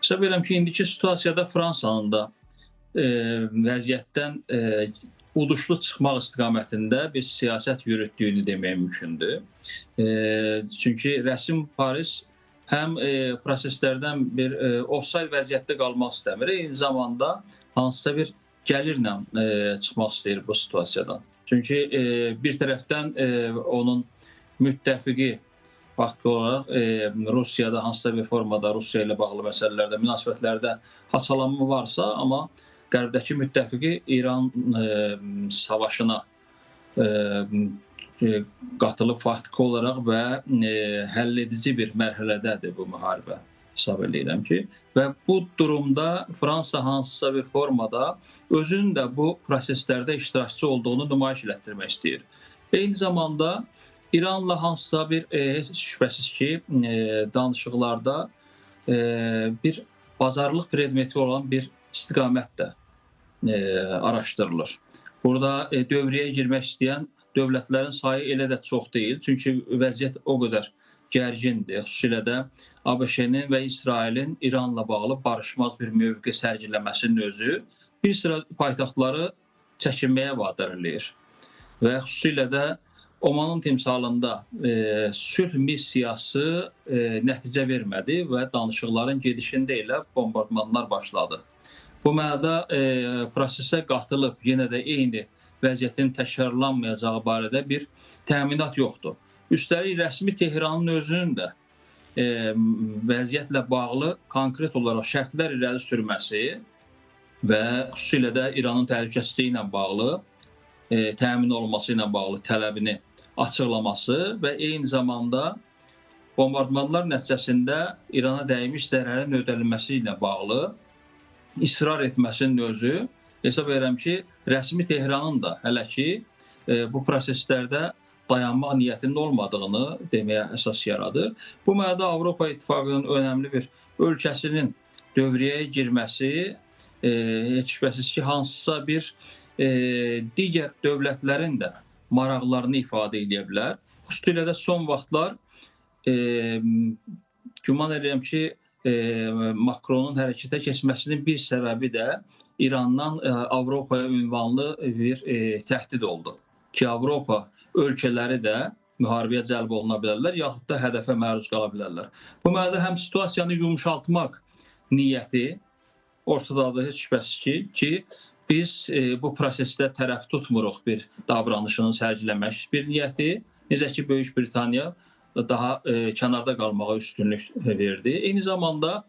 Hesab edirəm ki, indiki situasiyada Fransanın da vəziyyətdən uduşlu çıxmaq istiqamətində bir siyasət yürütdüyünü demək mümkündür. Çünki rəsmi Paris həm proseslərdən bir offside vəziyyətdə qalmaq istəmir, eyni zamanda hansısa bir gəlirlə çıxmaq istəyir bu situasiyadan. Çünki bir tərəfdən onun müttəfiqi faktiki olaraq Rusiyada hansısa bir formada Rusiya ilə bağlı məsələlərdə, münasibətlərdə haçalanma varsa, amma qərbdəki müttəfiqi İran savaşına qatılıb faktiki olaraq və həll edici bir mərhələdədir bu müharibə, hesab edirəm ki. Və bu durumda Fransa hansısa bir formada özünün də bu proseslərdə iştirakçı olduğunu nümayiş elətdirmək istəyir. Eyni zamanda İranla hansısa bir, heç şübhəsiz ki, danışıqlarda bir bazarlıq predmeti olan bir istiqamət də araşdırılır. Burada dövrəyə girmək istəyən dövlətlərin sayı elə də çox deyil. Çünki vəziyyət o qədər gərgindir. Xüsusilə də ABŞ-nin və İsrailin İranla bağlı barışmaz bir mövqe sərgiləməsinin özü bir sıra paytaxtları çəkinməyə vadar eləyir. Və xüsusilə də Omanın timsalında sülh missiyası nəticə vermədi və danışıqların gedişində elə bombardmanlar başladı. Bu mənada prosesə qatılıb yenə də eyni vəziyyətin təkrarlanmayacağı barədə bir təminat yoxdur. Üstəlik, rəsmi Tehranın özünün də vəziyyətlə bağlı konkret olaraq şərtlər irəli sürməsi və xüsusilə də İranın təhlükəsizliyi ilə bağlı, təmin olması ilə bağlı tələbini açıqlaması və eyni zamanda bombardmanlar nəticəsində İrana dəymiş zərərin ödənilməsi ilə bağlı israr etməsinin özü, hesab edirəm ki, rəsmi Tehranın da hələ ki bu proseslərdə dayanmaq niyyətinin olmadığını deməyə əsas yaradır. Bu mənada Avropa İttifaqının önəmli bir ölkəsinin dövrəyə girməsi heç şübhəsiz ki, hansısa bir digər dövlətlərin də maraqlarını ifadə edə bilər. Xüsusilə də son vaxtlar güman edirəm ki, Macronun hərəkətə keçməsinin bir səbəbi də İrandan Avropaya ünvanlı bir təhdid oldu ki, Avropa ölkələri də müharibəyə cəlb oluna bilərlər, yaxud da hədəfə məruz qala bilərlər. Bu mənada həm situasiyanı yumşaltmaq niyyəti ortadadır, heç şübhəsiz ki, biz bu prosesdə tərəf tutmuruq bir davranışını sərgiləmək bir niyyəti. Necə ki, Böyük Britaniya daha kənarda qalmağa üstünlük verdi. Eyni zamanda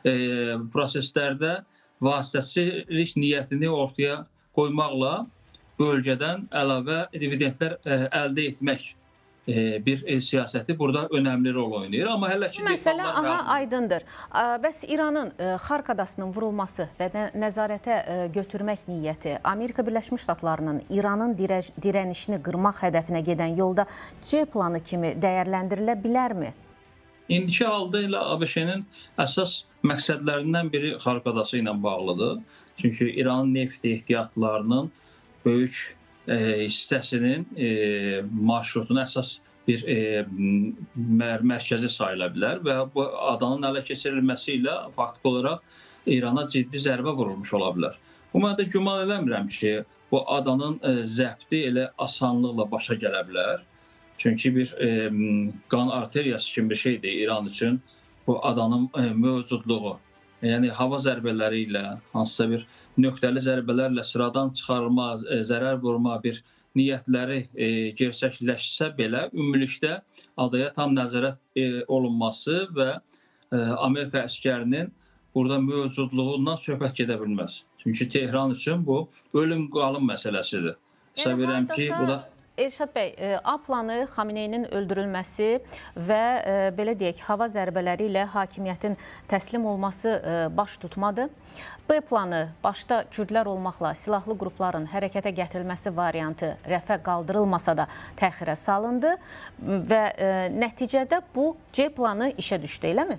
proseslərdə vasitəçilik niyyətini ortaya qoymaqla bölgədən əlavə dividendlər əldə etmək bir siyasəti burada önəmli rol oynayır. Amma hələ ki məsələ aha aydındır. Bəs İranın Xarq adasının vurulması və nəzarətə götürmək niyyəti Amerika Birləşmiş Ştatlarının İranın dirənişini qırmaq hədəfinə gedən yolda C planı kimi dəyərləndirilə bilərmi? İndiki halda elə ABŞ-nin əsas məqsədlərindən biri Xarq adası ilə bağlıdır. Çünki İranın neft ehtiyatlarının böyük hissəsinin marşrutunun əsas bir mərkəzi sayıla bilər və bu adanın ələ keçirilməsi ilə faktiki olaraq İrana ciddi zərbə vurulmuş ola bilər. Bu mənada güman eləmirəm ki, bu adanın zəbti elə asanlıqla başa gələ bilər. Çünki bir qan arteriyası kimi bir şeydir İran üçün bu adanın mövcudluğu. Yəni hava zərbələri ilə, hansısa bir nöqtəli zərbələrlə sıradan çıxarılma, zərər vurma bir niyyətləri gerçəkləşsə belə, ümumilikdə adaya tam nəzarət olunması və Amerika əskərinin burada mövcudluğundan söhbət gedə bilməz. Çünki Tehran üçün bu ölüm qalım məsələsidir. Hesab edirəm ki, bu da... Elşad bəy, A planı Xameneyinin öldürülməsi və belə deyək, hava zərbələri ilə hakimiyyətin təslim olması baş tutmadı. B planı başda Kürdlər olmaqla silahlı qrupların hərəkətə gətirilməsi variantı rəfə qaldırılmasa da təxirə salındı və nəticədə bu C planı işə düşdü, eləmi?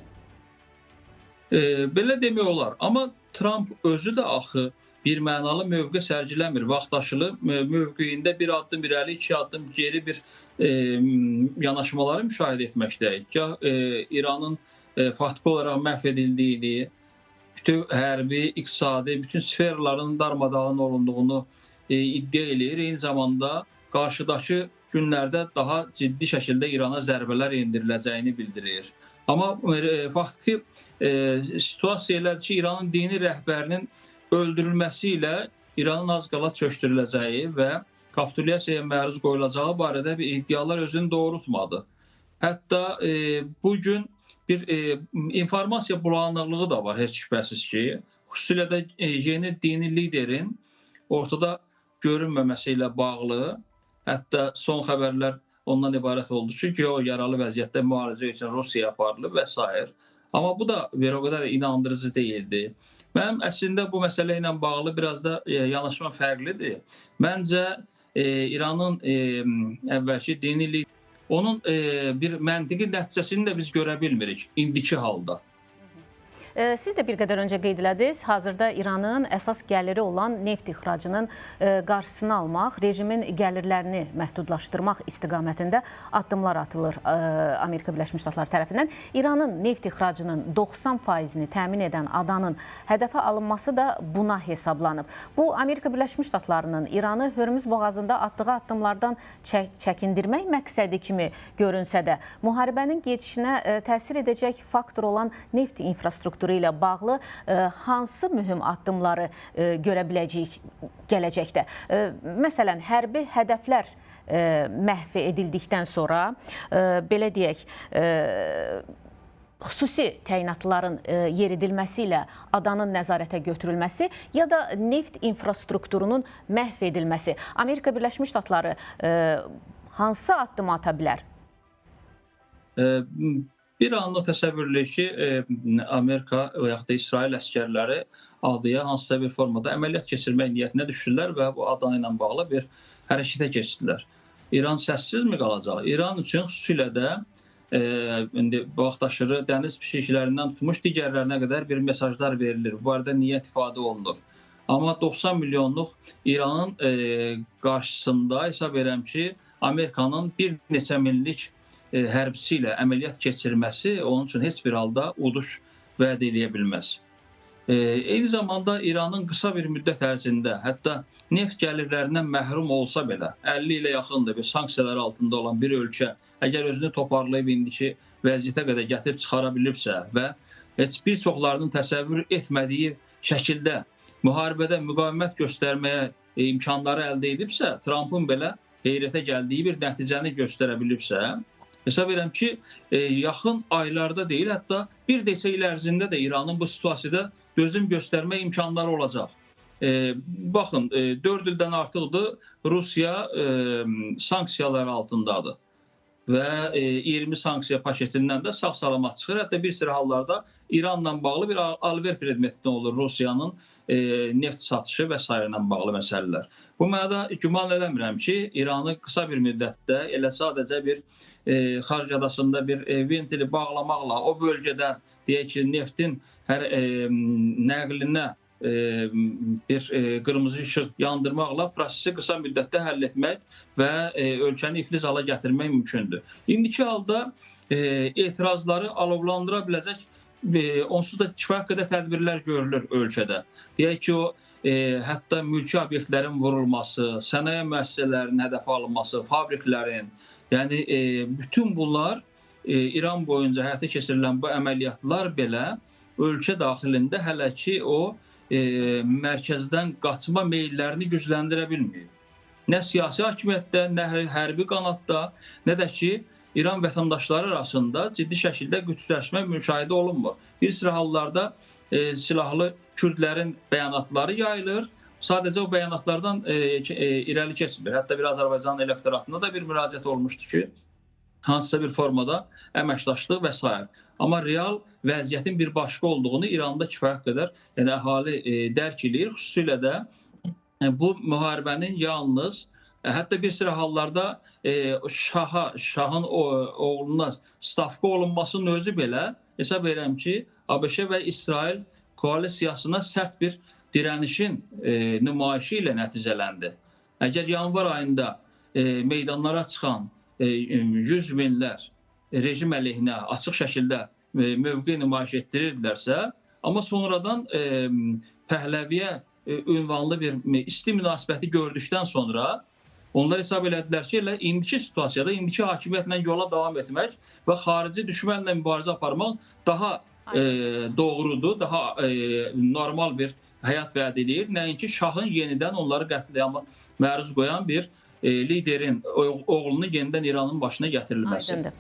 Belə demək olar, amma Tramp özü də axı bir mənalı mövqe sərgiləmir. Vaxtaşırı mövqeyində bir addım irəli, iki addım geri bir yanaşmaları müşahidə etməkdəyik. Gah İranın faktiki olaraq məhv edildiyini, Bütün hərbi, iqtisadi, bütün sferların darmadağın olunduğunu iddia eləyir. Eyni zamanda qarşıdakı günlərdə daha ciddi şəkildə İrana zərbələr endiriləcəyini bildirir. Amma faktiki situasiya elədir ki, İranın dini rəhbərinin öldürülməsi ilə İranın az qala çökdürüləcəyi və kapitulyasiyaya məruz qoyulacağı barədə bir iddialar özünü doğrultmadı. Hətta bugün bir informasiya bulanıqlığı da var, heç şübhəsiz ki. Xüsusilə də yeni dini liderin ortada görünməməsi ilə bağlı, hətta son xəbərlər ondan ibarət oldu ki, o yaralı vəziyyətdə müalicə üçün Rusiyaya aparılıb və s. Amma bu da bir o qədər inandırıcı deyildi. Mənim əslində bu məsələ ilə bağlı biraz da yanaşma fərqlidir. Məncə İranın əvvəlki dini lideri, onun bir məntiqi nəticəsini də biz görə bilmirik indiki halda. Siz də bir qədər öncə qeyd elədiniz, hazırda İranın əsas gəliri olan neft ixracının qarşısını almaq, rejimin gəlirlərini məhdudlaşdırmaq istiqamətində addımlar atılır Amerika Birləşmiş Ştatları tərəfindən. İranın neft ixracının 90%-ni təmin edən adanın hədəfə alınması da buna hesablanıb. Bu, Amerika Birləşmiş Ştatlarının İranı Hörmüz boğazında atdığı addımlardan çəkindirmək məqsədi kimi görünsə də, müharibənin gedişinə təsir edəcək faktor olan neft infrastrukturu ilə bağlı hansı mühüm addımları görə biləcəyik gələcəkdə? Məsələn, hərbi hədəflər məhv edildikdən sonra, belə deyək, xüsusi təyinatların yeridilməsi ilə adanın nəzarətə götürülməsi ya da neft infrastrukturunun məhv edilməsi. Amerika Birləşmiş Ştatları hansı addımı ata bilər? Bir anlıq təsəvvür edirik ki, Amerika və yaxud da İsrail əskərləri adaya hansısa bir formada əməliyyat keçirmək niyyətinə düşürlər və bu ada ilə bağlı bir hərəkətə keçdilər. İran səssizmi qalacaq? İran üçün xüsusilə də indi vaxtaşırı dəniz pişiklərindən tutmuş digərlərinə qədər bir mesajlar verilir. Bu arada niyyət ifadə olunur. Amma 90 milyonluq İranın qarşısında hesab edirəm ki, Amerikanın bir neçə minlik hərbçi ilə əməliyyat keçirməsi onun üçün heç bir halda uduş vəd eləyə bilməz. Eyni zamanda İranın qısa bir müddət ərzində, hətta neft gəlirlərindən məhrum olsa belə, 50 ilə yaxındır bir sanksiyalar altında olan bir ölkə, əgər özünü toparlayıb indiki vəziyyətə qədər gətirib çıxara bilibsə və heç bir çoxlarının təsəvvür etmədiyi şəkildə müharibədə müqavimət göstərməyə imkanları əldə edibsə, Trampın belə heyrətə gəldiyi bir nəticəni göstərə bilibsə, hesab edirəm ki, yaxın aylarda deyil, hətta bir neçə il ərzində də İranın bu situasiyada dözüm göstərmə imkanları olacaq. Baxın, 4 ildən artıqdır Rusiya sanksiyalar altındadır və 20 sanksiya paketindən də sağ-salamat çıxır. Hətta bir sıra hallarda İranla bağlı bir alver predmeti olur Rusiyanın neft satışı və s. ilə bağlı məsələlər. Bu mənada güman eləmirəm ki, İranı qısa bir müddətdə elə sadəcə bir Xarc adasında bir ventili bağlamaqla o bölgədə deyək ki, neftin hər nəqlinə bir qırmızı işıq yandırmaqla prosesi qısa müddətdə həll etmək və ölkəni iflic hala gətirmək mümkündür. İndiki halda etirazları alovlandıra biləcək onsuz da kifayət qədər tədbirlər görülür ölkədə. Deyək ki, o hətta mülki obyektlərin vurulması, sənaye müəssisələrinin hədəfə alınması, fabriklərin, yəni bütün bunlar İran boyunca həyata keçirilən bu əməliyyatlar belə ölkə daxilində hələ ki o mərkəzdən qaçma meyillərini gücləndirə bilməyib. Nə siyasi hakimiyyətdə, nə hərbi qanadda, nə də ki İran vətəndaşları arasında ciddi şəkildə qütbləşmə müşahidə olunmur. Bir sıra hallarda silahlı Kürdlərin bəyanatları yayılır. Sadəcə o bəyanatlardan irəli keçmir. Hətta bir Azərbaycan elektoratına da bir müraciət olmuşdu ki, hansısa bir formada əməkdaşlıq və s. Amma real vəziyyətin bir başqa olduğunu İranda kifayət qədər, yəni əhali dərk eləyir. Xüsusilə də bu müharibənin yalnız, hətta bir sıra hallarda şahın oğluna stavka olunmasının özü belə hesab edirəm ki, ABŞ və İsrail koalisiyasına sərt bir dirənişin nümayişi ilə nəticələndi. Əgər yanvar ayında meydanlara çıxan 100 minlər rejim əleyhinə açıq şəkildə mövqe nümayiş etdirirdilərsə, Amma sonradan Pəhləviyə ünvanlı bir isti münasibəti gördükdən sonra onlar hesab elədilər ki, elə indiki situasiyada, indiki hakimiyyətlə yola davam etmək və xarici düşmənlə mübarizə aparmaq daha doğrudur, daha normal bir həyat vəd eləyir. Nəinki şahın yenidən onları qətliama məruz qoyan bir liderin oğlunun yenidən İranın başına gətirilməsi. Aydındır.